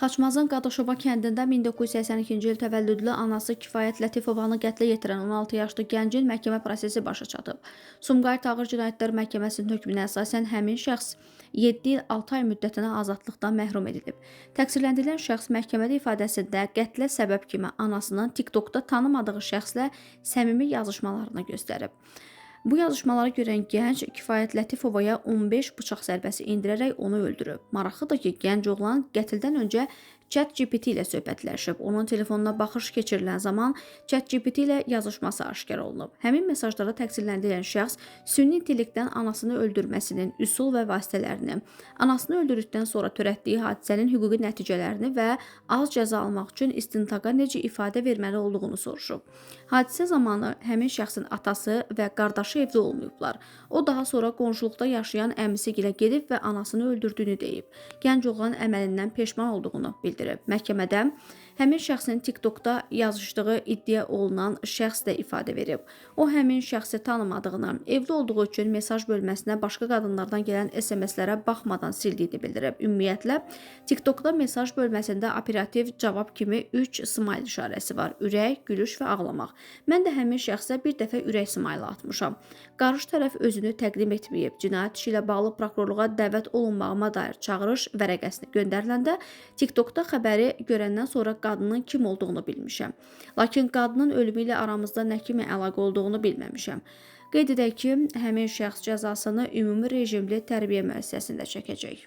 Xaçmazın Qadaşova kəndində 1982-ci il təvəllüdlü anası Kifayət Lətifovanı qətlə yetirən 16 yaşlı gəncin məhkəmə prosesi başa çatıb. Sumqayıt Ağır Cinayətlər Məhkəməsinin hökmünə əsasən həmin şəxs 7 il 6 ay müddətinə azadlıqdan məhrum edilib. Təqsirləndirilən şəxs məhkəmədə ifadəsində qətlə səbəb kimi anasının TikTokda tanımadığı şəxslə səmimi yazışmalarını göstərib. Bu yazışmaları görən gənc Kifayət Lətifovaya 15 bıçaq zərbəsi endirərək onu öldürüb. Maraqlıdır ki, gənc oğlan qətldən öncə ChatGPT ilə söhbətləşib. Onun telefonuna baxış keçirilən zaman ChatGPT ilə yazışması aşkar olunub. Həmin mesajlarda təqsirləndirilən şəxs süni intellektdən anasını öldürməsinin üsul və vasitələrini, anasını öldürdükdən sonra törətdiyi hadisənin hüquqi nəticələrini və az cəza almaq üçün istintaqa necə ifadə verməli olduğunu soruşub. Hadisə zamanı həmin şəxsin atası və qardaşı evdə olmayıblar. O daha sonra qonşuluqda yaşayan əmisi gilə gedib və anasını öldürdüyünü deyib. Gənc oğlan əməlindən peşman olduğunu bildirib. Məhkəmədə həmin şəxsin TikTokda yazışdığı iddia olunan şəxs də ifadə verib. O həmin şəxsi tanımadığını, evli olduğu üçün mesaj bölməsinə başqa qadınlardan gələn SMS-lərə baxmadan sildiyini bildirib. Ümumiyyətlə, TikTokda mesaj bölməsində operativ cavab kimi 3 smile işarəsi var: ürək, gülüş və ağlamaq. Mən də həmin şəxsə bir dəfə ürək smaylı atmışam. Qarşı tərəf özünü təqdim etməyib. Cinayət işi ilə bağlı prokurorluğa dəvət olunmağıma dair çağırış vərəqəsini göndəriləndə TikTokda xəbəri görəndən sonra qadının kim olduğunu bilmişəm. Lakin qadının ölümü ilə aramızda nə kimi əlaqə olduğunu bilməmişəm. Qeyd edək ki, həmin şəxs cəzasını ümumi rejimli tərbiyə müəssisəsində çəkəcək.